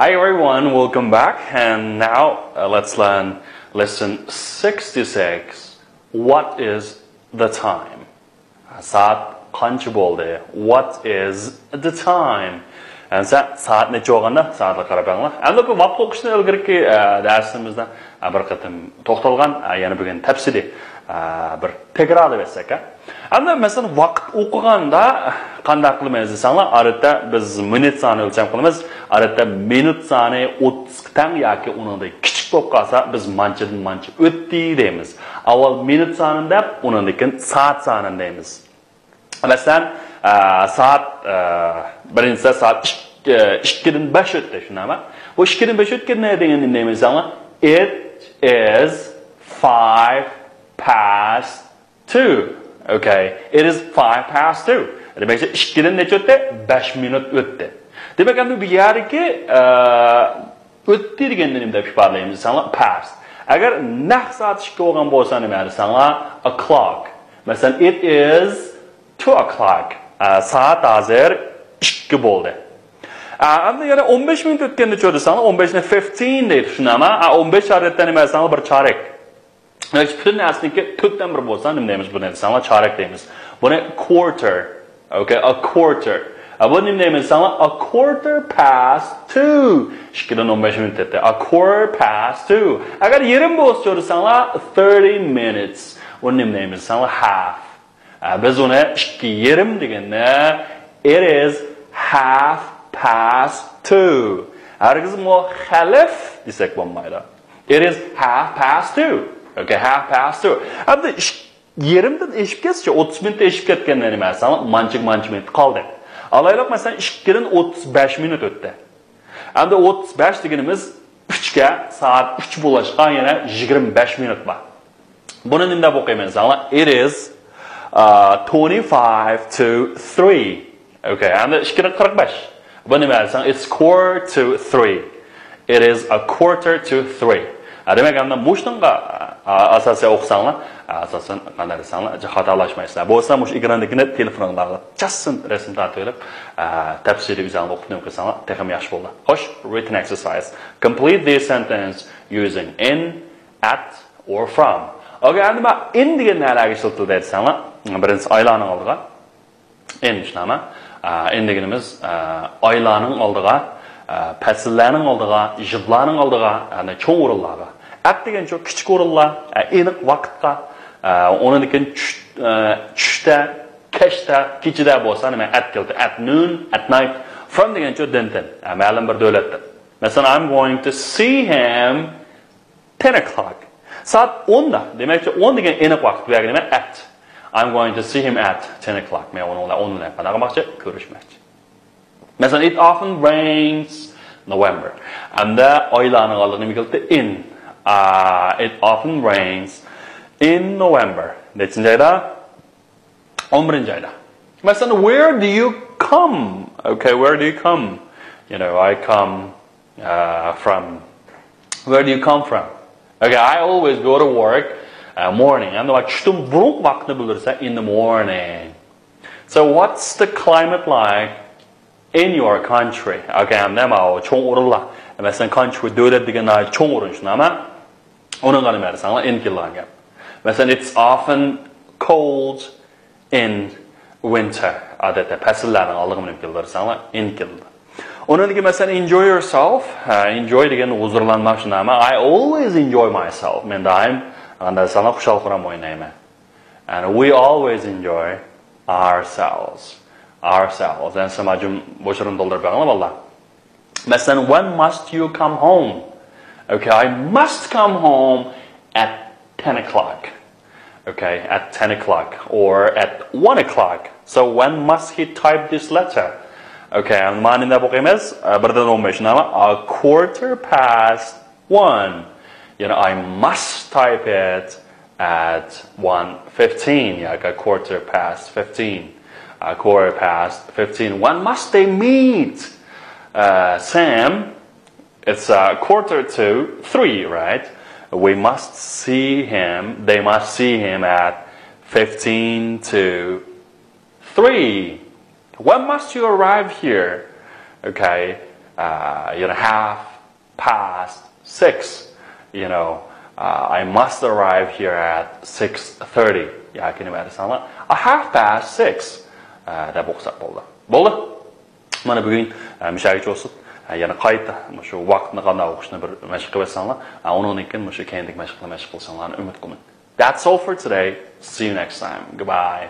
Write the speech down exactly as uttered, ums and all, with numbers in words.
Hi everyone, welcome back. And now uh, let's learn lesson sixty-six. What is the time? سائەت قانچە بولدى؟ What is the time? ئەمسە سائەت نەچچە بولغاندا سائەتكە قاراپ بېقىڭلار. ئەمدى بۇ ۋاقىت ئوقۇشتىن ئىلگىرىكى ئە، دەرسىمىزدە ئە، بىر قېتىم توختالغان، ئە، يەنە بۈگۈن تەپسىلىي ئە، بىر تەكرارلاپ ئۆتسەك. ئە. ئەمدى مەسىلەن ۋاقىت ئوقۇغاندا قانداق قىلىمىز دېسەڭلار، ئادەتتە بىز مىنۇت سانى ئۆلچەم قىلىمىز. ئادەتتە مىنۇت سانى ئوتتۇزغا تەڭ ياكى ئۇنىڭدىن كىچىك بولۇپ قالسا، بىز مانچىدىن مانچە ئۆتتى دەيمىز. ئاۋۋال مىنۇت سانىنى دەپ، ئۇنىڭدىن كېيىن سائەت سانىنى دەيمىز. مەسىلەن، ئە، سائەت، ئە، بىرىنچىسى سائەت ئىككى، ئىككىدىن بەش ئۆتتى، شۇنداقمۇ؟ بۇ ئىككىدىن بەش ئۆتكەندە دېگەننى نېمە دەيمىز دېسەڭلار، it is five past two. Okay, it is five past two. دېمەكچى، ئىككىدىن نەچچە ئۆتتى؟ بەش مىنۇت ئۆتتى. دېمەك، ئەمدى بۇ يەردىكى ئە، ئۆتتى دېگەننى نېمە دەپ ئىپادىلەيمىز دېسەڭلار، past. ئەگەر نەق سائەت ئىككى بولغان بولسا نېمە دېسەڭلار، o'clock. مەسىلەن، it is two o'clock. ئە، سائەت ھازىر ئىككى بولدى. ئە، ئەمدى يەنە ئون بەش مىنۇت ئۆتكەندىچۇ دېسەڭلار، ئون بەشنى fifteen دەيدۇ، شۇنداقمۇ؟ ئە، ئون بەش ئادەتتە نېمە دېسەڭلار، بىر چارەك. دېمەك، پۈتۈن نەرسىنىڭكى تۆتتىن بىر بولسا، نېمە دەيمىز بۇنى دېسەڭلار، چارەك دەيمىز. بۇنى quarter. Okay, a quarter. ئە، بۇ نېمە دەيمىز دېسەڭلار، a quarter past two. ئىككىدىن ئون بەش مىنۇت ئۆتتى. A quarter past two. ئەگەر يېرىم بولسىچۇ دېسەڭلار، thirty minutes. بۇنى نېمە دەيمىز دېسەڭلار، half. ئە، بىز ئۇنى ئىككى يېرىم دېگەندە، it is half past two. ھەرگىزمۇ خەلف دېسەك بولمايدۇ. It is half past two. Okay, half past two. ئەمدى ئىش-، يېرىمدىن ئېشىپ كەتسىچۇ، ئوتتۇز مىنۇت ئېشىپ كەتكەندە نېمە دېسەڭلار، مانچىگە مانچە مىنۇت قالدى. ئالايلۇق، مەسىلەن، ئىككىدىن ئوتتۇز بەش مىنۇت ئۆتتى. ئەمدى ئوتتۇز بەش دېگىنىمىز ئۈچكە، سائەت ئۈچ بولۇشقا يەنە يىگىرمە بەش مىنۇت بار. بۇنى نېمە دەپ ئوقۇيمەن دېسەڭلار، it is uh, twenty-five to three. Okay, ئەمدى ئىككىدىن قىرىق بەش. بۇ نېمە دېسەڭ، it's quarter to three. It is a quarter to three. ھە، دېمەك، ئەمدى مۇشۇنىڭغا ئە، ئاساسەن ئوقۇساڭلار، ئە، ئاساسەن قانداق دېسەڭلار، خاتالاشمايسىلەر. بولسا مۇشۇ ئېكراندىكىنى تېلېفونۇڭلارغا چازسىن رەسىم تارتىۋېلىپ، ئە، تەپسىلىي ئۆزۈڭلار ئوقۇپ نېمە قىلساڭلار تېخىمۇ ياخشى بولىدۇ. خوش، written exercise. Complete this sentence using in, at or from. Okay, ئەمدى مانا in دېگەن نەلەرگە ئىشلىتىلدى دېسەڭلار، بىرىنچىسى ئايلارنىڭ ئالدىغا in، شۇنداقمۇ؟ ئە، in دېگىنىمىز ئە، ئايلارنىڭ ئالدىغا، ئە، پەسىللەرنىڭ ئالدىغا، يىللارنىڭ ئالدىغا، يەنى چوڭ ئورۇنلارغا. At دېگەنچۇ كىچىك ئورۇنلار، ئە، ئېنىق ۋاقىتقا، ئە، ئۇنىڭدىن كېيىن چۈش-، ئە، چۈشتە، كەچتە، كېچىدە بولسا نېمە، at كېلىدۇ. At noon, at night. From دېگەنچۇ دىندىن، ئە، مەلۇم بىر دۆلەتتىن. مەسىلەن، I'm going to see him ten o'clock. سائەت ئوندا. دېمەكچى، ئون دېگەن ئېنىق ۋاقىت. بۇ يەرگە نېمە؟ At. I'm going to see him at ten o'clock. مەن ئۇنىڭ بىلەن ئون بىلەن قانداق قىلماقچى؟ كۆرۈشمەكچى. مەسىلەن، it often rains November. ئەمدى ئايلارنىڭ ئالدىغا نېمە كېلىدۇ؟ In. Uh, it often rains in November. نەچچىنچى ئايدا؟ ئون بىرىنچى ئايدا. مەسىلەن، where do you come? Okay, where do you come? You know, I come uh, from. Where do you come from? Okay, I always go to work uh, morning. ئەمدى چۈشتىن بۇرۇنقى ۋاقىتنى بىلدۈرسە، in the morning. So what's the climate like in your country? Okay, ئەمدى ماۋۇ چوڭ ئورۇنلار. مەسىلەن، country دۆلەت دېگەن ناھايىتى چوڭ ئورۇن، شۇنداقمۇ؟ ئۇنىڭغا نېمە دېسەڭلار، in كېلىدىغان گەپ. مەسىلەن، it's often cold in winter. ئادەتتە پەسىللەرنىڭ ئالدىغا نېمە كېلىدۇ دېسەڭلار، in كېلىدۇ. ئۇنىڭدىن كېيىن مەسىلەن، enjoy yourself. ھە، enjoy دېگەن ھۇزۇرلانماق، شۇنداقمۇ؟ I always enjoy myself. مەن دائىم، قانداق دېسەڭلار، خۇشال-خۇرام ئوينايمەن. And we always enjoy ourselves. Ourselves. ئەمسە مانا جۈم-، بوشلۇقنى تولدۇرۇپ بېقىڭلار، بالىلار. مەسىلەن، when must you come home? Okay, I must come home at ten o'clock. Okay, at ten o'clock or at one o'clock. So when must he type this letter? Okay, مانا نېمە دەپ ئوقۇيمىز؟ بىردىن ئون بەش، نېمە؟ A quarter past one. يەنى I must type it at one fifteen, ياكى quarter past fifteen. A quarter past fifteen. When must they meet? Uh, Sam, it's a quarter to three, right? We must see him, they must see him at fifteen to three. When must you arrive here? Okay. uh, you know, half past six. You know, uh, I must arrive here at six thirty. ياكى نېمە دېسەڭلار، a half past six، uh, دەپ ئوقۇساق بولدى. بولدى. مانا بۈگۈن، ئە، مۇشۇ يەرگىچە بولسۇن. ئە، يەنە قايتا مۇشۇ ۋاقىتنى قانداق ئوقۇشنى بىر مەشىق قىلىۋەتسەڭلار. ئە، ئۇنىڭدىن كېيىن مۇشۇ كەينىدىكى مەشىقنى مەشىق قىلساڭلارنى ئۈمىد قىلىمەن. That's all for today. See you next time. Goodbye.